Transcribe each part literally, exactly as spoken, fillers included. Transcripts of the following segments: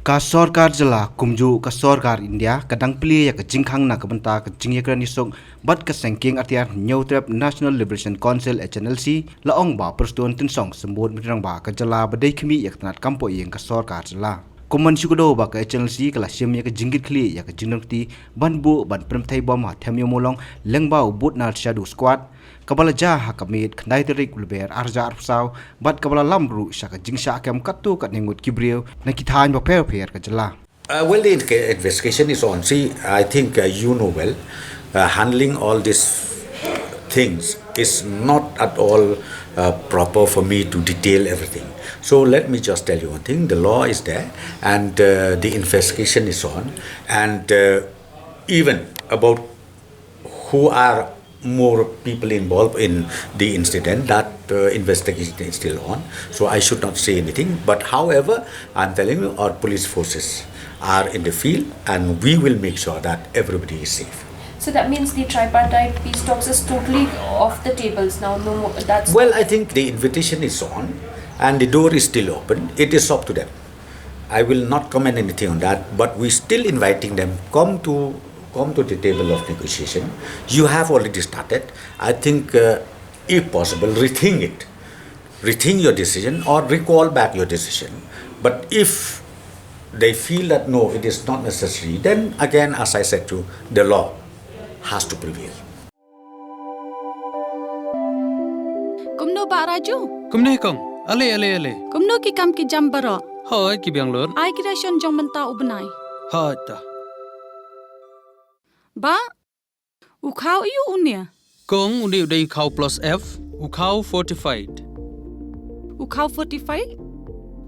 Ka sorkar jylla kumjuh ka sorkar India ka dang plie ïa ka jingkhang na ka bynta ka jingïakren ïasuk bad ka seng kieng atiar Hynñiewtrep National Liberation Council, H N L C, la ong ba Prestone Tynsong, Symbud Rangbah ka jylla ba dei khmih ïa ka tnat kam poh ïing ka sorkar jylla. Kum ban shu kdew ba ka H N L C ka la shim ïa ka jingkitkhlieh ïa ka jingdon kti ban buh ban pynthei bom ha Them Ïew Mawlong lyngba u Butnar Shadow Squad, kaba la jia ha ka miet khyndai tarik u Lber arhajar arphew saw, bad kaba la lam ruh sha ka jingshah kem katto katne ngut ki briew na ki thaiñ bapher bapher ka jylla. Uh, well, the inca-, investigation is on. See, I think, uh, you know well, uh, handling all these things is not at all, uh, proper for me to detail everything. So let me just tell you one thing. The law is there, and, uh, the investigation is on, and, uh, even about who are more people involved in the incident, that, uh, investigation is still on. So I should not say anything. But however, I'm telling you, our police forces are in the field, and we will make sure that everybody is safe. So that means the tripartite peace talks is totally off the tables now. No more. That's Well, I think the invitation is on, and the door is still open. It is up to them. I will not comment anything on that, but we still inviting them, come to, come to the table of negotiation. You have already started. I think, uh, if possible, rethink it. Rethink your decision or recall back your decision. But if they feel that no, it is not necessary, then again, as I said to you, the law has to prevail. Kumno Bah Raju? Kumne kong. Ale, ale, ale. Kumno ki kam ki jam baroh? Hooid, ki biang lut. Ai ki ration jong mynta u bnai. Hooid ta. Bah, u khaw aiu une? Kong, une u dei u khaw plus F, u khaw fortified. U khaw fortified?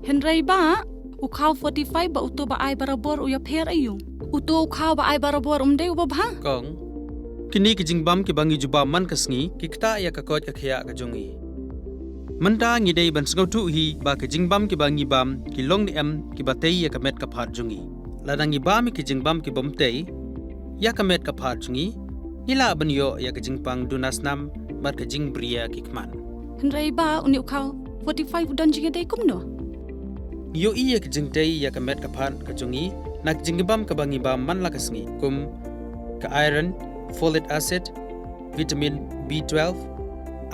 Hynrei Bah, u khaw fortified bad uto ba ai barabor u ïapher aiu? Uto u khaw ba ai barabor um dei uba bha? Kong, kine ki jingbam kiba ngi jubab man ka sngi ki ktah ïa ka koit ka khiah ka jong ngi. Mynta ngi dei ban sngewthuh hi ba ki jingbam kiba ngi bam ki long ne em kiba tei ïa ka met ka phad jong ngi. Lada ngi bam ïa ki jingbam kibym tei ïa ka met ka phad jong ngi, ngi lah ban ïoh ïa ka jingpang duna snam bad ka jingbriew ki khmat. Hynrei Bah, une u khaw fortified u don jingïadei kumno? Ngi ïohi ïa ka jingtei ïa ka met ka phad ka jong ngi na ka jingbam kaba ngi bam man la ka sngi, kum ka iron, folic acid, vitamin B twelve,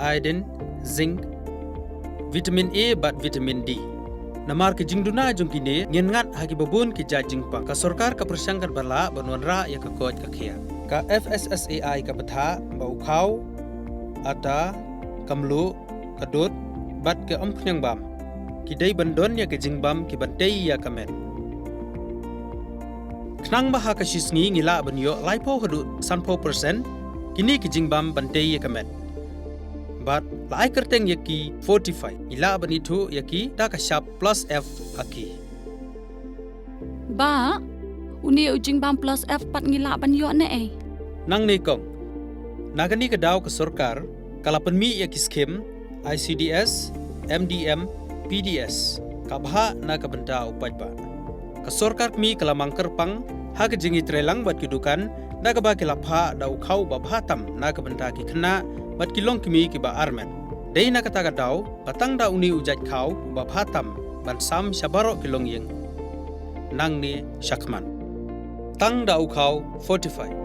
iodine, zinc, vitamin A bad vitamin D. Namar ka jingduna jong kine, ngin ngat ha kiba bun ki jait jingpang. Ka sorkar ka pyrshang katba lah ban wanrah ïa ka koit ka khiah. Ka F S S A I ka bthah ba u khaw, ata, ka mluh, ka dud bad ka umkhniang bam ki dei ban don ïa ka jingbam kiban tei ïa ka met. Khnang ba ha ka shi sngi ngi lah ban ïoh laiphew haduh sanphew percent kine ki jingbam ban tei ïa ka met. Bad la ai kyrteng ïa ki fortified, ngi lah ban ithuh ïa ki da ka shap plus F ha ki. Bah, une u jingbam plus F pat ngi lah ban ïoh ne ei? Nangne kong, na kane ka daw ka sorkar ka la pynmih ïa ki skim I C D S, M D M, P D S, ka bhah na ka bynta u paidbah. Ka sorkar kmie ka la mang kyrpang ha ka jingïatreilang bad ki dukan, da kaba ki la phah da u khaw ba bha tam na ka bynta ki khynnah bad ki longkmie kiba armet. Dei na kata ka daw ba tang da une u jait khaw ba bha tam ban sam sha baroh ki longïing nangne shakhmat. Tang da u khaw fortified.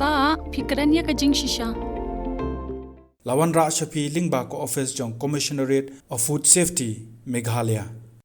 Bah, phi kren ïa ka jingshisha. La wanrah sha phi lyngba ka office jong Commissionerate of Food Safety, Meghalaya.